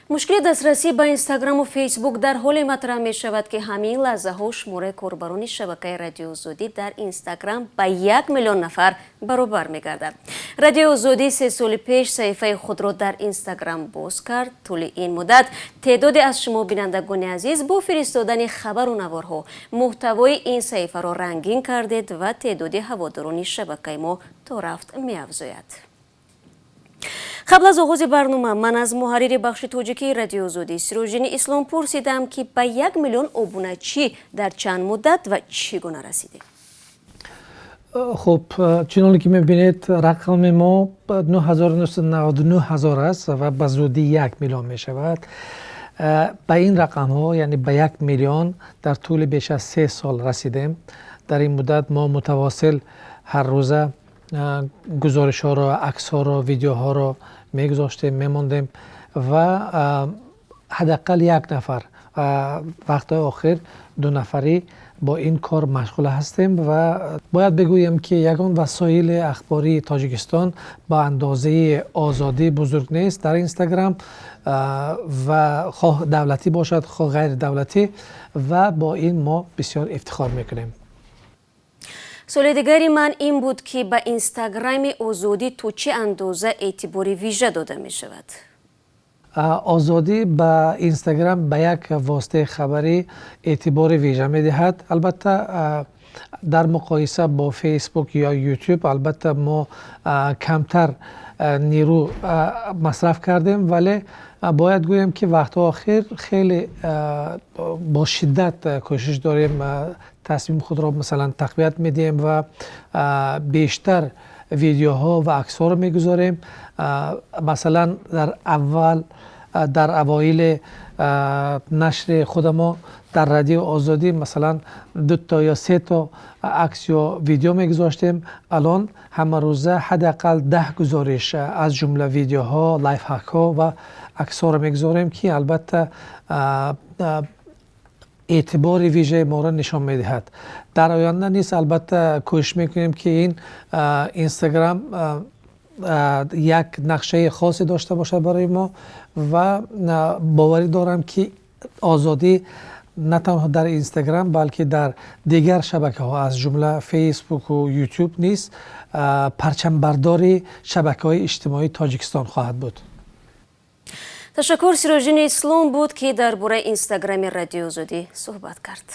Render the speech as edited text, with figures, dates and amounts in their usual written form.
Мушкили дастрасӣ ба Инстаграму Фейсбук дар ҳоле матраҳ мешавад, ки ҳамин лаҳзаҳо шумораи корбарони шабакаи Радиои Озодӣ дар Инстаграм ба 1 миллион нафар баробар мегардад. Радиои Озодӣ 3 соли пеш саҳифаи худро дар Инстаграм боз кард. Тӯли ин муддат теъдоде аз шумо, бинандагони азиз, бо фиристодани хабару наворҳо муҳтавои ин саҳифаро рангин кардед ва теъдоди ҳаводорони шабакаи мо то рафт меафзояд. Қабл аз оғози барнома ман аз муҳаррири бахши тоҷикии Радиои Озодӣ Сироҷиддини Ислом пурсидам, ки ба 1 миллион обуначӣ дар чанд муддат ва чӣ гуна расидем. Хуб, чуноне ки мебинед, рақами мо 9999 ҳазор аст ва ба зудӣ 1 миллион мешавад. Ба ин рақамҳо, яъне ба 1 миллион, дар тӯли беш аз 3 сол расидем. Дар ин муддат мо мутавосил ҳар рӯза гузоришҳоро, аксҳоро, видеоҳоро мегузоштем, мемондем ва ҳадди ақал як нафар, вақтҳои охир дунафарӣ бо ин кор машғул ҳастем. Ва бояд бигӯем, ки ягон васоили ахбории Тоҷикистон ба андозаи Озодӣ бузург нест дар Инстаграм, ва хоҳ давлатӣ бошад, хоҳ ғайридавлатӣ, ва бо ин мо бисёр ифтихор мекунем. Суоли дигари ман ин буд, ки ба Инстаграми Озодӣ то чӣ андоза эътибори вижа дода мешавад. Озодӣ ба Инстаграм, ба як воситаи хабарӣ, эътибори вижа медиҳад. Албатта, дар муқоиса бо Фейсбук ё Ютуб, албатта, мо камтар нерӯ масраф кардем, вале бояд гӯем, ки вақтҳо охир хеле бо шиддат кӯшиш дорем, тасмими худро, масалан, тақвият медиҳем ва бештар видеоҳо ва аксҳоро мегузорем. Масалан, дар аввал, дар авоили нашри худамо дар Радиои Озодӣ, масалан, дуто ё сето акс ё видео мегузоштем. Алон ҳамарӯза ҳадди ақал 10 гузориш, аз ҷумла видеоҳо, лайфхакҳо ва аксҳоро мегузорем, ки албатта эътибори вижаи моро нишон медиҳад. Дар оянда низ, албатта, кӯшиш мекунем, ки ин Инстаграм як нақшаи хосе дошта бошад барои мо, ва боварӣ дорам, ки Озодӣ на танҳо дар Инстаграм, балки дар дигар шабакаҳо, аз ҷумла Фейсбуку Ютуб низ парчамбардори шабакаҳои иҷтимоии Тоҷикистон хоҳад буд. Ташаккур. Сироҷиддини Ислом буд, ки дар бораи Инстаграми Радиои Озодӣ суҳбат кард.